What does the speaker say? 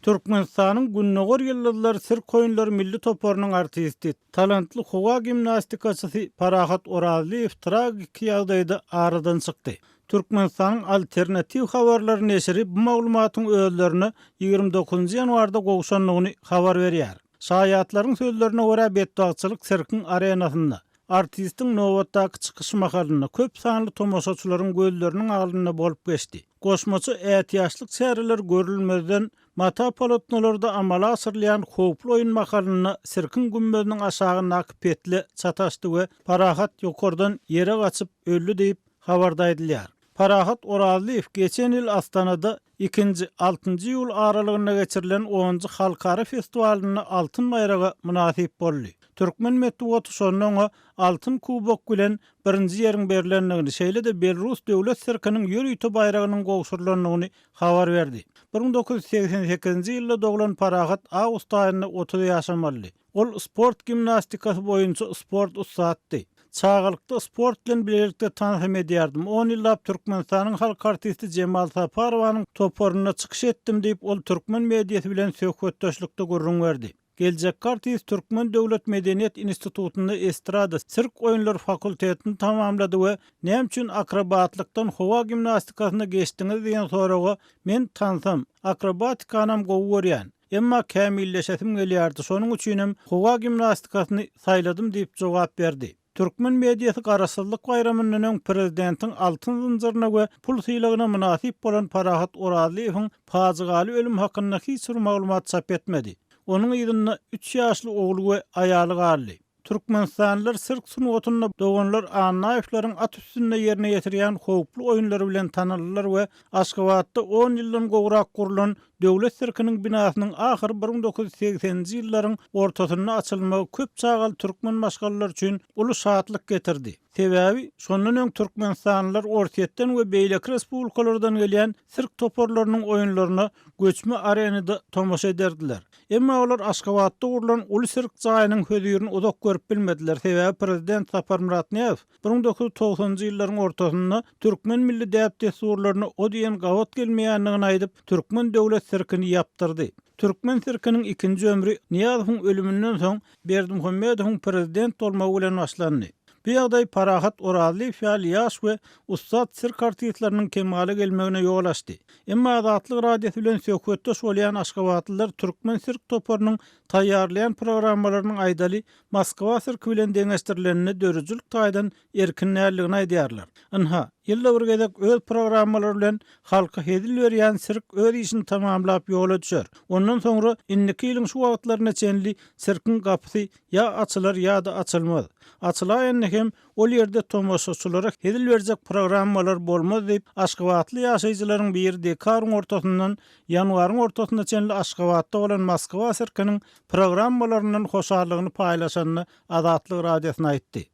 Türkmenistanyň Gündogar ýyldyzlary sirk oýunlary milli toparynyň artisti, talantly howa gimnastikaçysy Parahat Orazlyýew tragiki ýagdaýda aradan çykdy. Türkmenistanyň Alternatiw habarlary neşiri bu maglumatyň özlerine 29 njy ýanwarda gowşandygyny habar berýär. Şaýatlaryň sözlerine görä, betbagtçylyk sirkiň arenasynda, artistiň nobatdaky çykyşy mahalynda köp sanly tomaşaçylaryň gözleriniň alnynda bolup geçdi. Goşmaça ätiýaçlyk çäreler görülmezden, mata polotnolarda amala aşyrylýan howply oýun mahalynda sirkiň gümmeziniň aşagyndaky petle çataşdy we Parahat ýokardan ýere gaçyp öldi diýip, habarda aýdylýar. Parahat Orazlyýew geçen ýyl Astanada ikinji, altynjy iýul aralygynda geçirilen onunjy halkara festiwalynda altyn baýraga mynasyp boldy. Türkmen metbugaty şonda oňa Altyn kubok bilen birinji ýeriň berlendigini, şeýle-de Belrus döwlet sirkiniň ýörite baýragynyň gowşurylandygyny habar berdi. 1988-nji ýylda doglan Parahat awgust aýynda 30 ýaşamalydy. Ol sport gimnastikasy boýunça sport ussatdy. Çagalykda sport bilen bilelikde tans hem edýärdim. On ýyllap Türkmenistanyň halk artisti Jemal Saparowanyň toparynda çykyş etdim diýip, ol türkmen mediasy bilen söhbetdeşlikde gürrüň berdi. Geljekki artist Türkmen döwlet medeniýet institutynda estrada, sirk oýunlary fakultetini tamamlady we Näme üçin akrobatlykdan howa gimnastikasyna geçdiňiz diýen soraga Men tansam, akrobatikanam gowy görýän. Emma kämilleşesim gelýärdi, şonuň üçinem howa gimnastikasyny saýladym diýip jogap berdi. Türkmen mediasy Garaşsyzlyk baýramyndan öň prezidentiň altyn zynjyryna we pul sylagyna mynasyp bolan Parahat Orazlyýewiň pajygaly ölümi hakynda hiç bir maglumat çap etmedi. Onuň yzynda üç ýaşly ogly we aýaly galdy. Türkmenistanlylar sirk sungatynda doganlar Annaýewleriň at üstünde ýerine ýetirýän howply oýunlary bilen tanaldylar we Aşgabatda on ýyldan gowrak gurlan Döwlet sirkiniň binasynyň ahyry 1980-nji ýyllaryň ortasynda açylmagy köp çagaly türkmen maşgalalary üçin uly şatlyk getirdi. Sebäbi, şondan öň türkmenistanlylar Orsýetden we beýleki respublikalardan gelýän sirk toparlarynyň oýunlaryna göçme arenada tomaşa ederdiler. Emma olar Aşgabatda gurlan uly sirk jaýynyň hözirini uzak görüp bilmediler, sebäbi prezident Saparmyrat Nyýazow 1990-njy ýyllaryň ortasynda türkmen milli däp-dessurlaryna o diýen gabat gelmeýändigini aýdyp, türkmen döwlet sirkini ýapdyrdy. Türkmen sirkiniň ikinji ömri Nyýazowyň ölüminden soň Berdimuhamedowyň prezident bolmagy bilen başlandy. Bu ýagdaý Parahat Orazlyýew ýaly ýaş we ussat sirk artistleriniň kemala gelmegine ýol açdy. Emma Azatlyk Radiosy bilen söhbetdeş bolýan aşgabatlylar türkmen sirk toparynyň taýýarlaýan programmalarynyň aýdaly Moskwa sirki bilen deňeşdirilende döredijilik taýdan erkin däldigini aýdýarlar. Ynha, ýylda bir gezek öz programmalary bilen halka hezil berýän sirk öz işini tamamlap ýola düşer. Ondan soňra indiki ýylyň şu wagtlaryna çenli sirkiň gapysy ýa açylar ýa-da açylmaz. Açylaýanda hem ol ýerde tomaşaçylara hezil berjek programmalar bolmaz diýip, aşgabatly ýaşaýjylaryň biri dekabryň ortasyndan ýanwaryň ortasyna çenli Aşgabatda bolan Moskwa sirkiniň programmalaryndan hoşallygyny paýlaşanda Azatlyk Radiosyna aýtdy.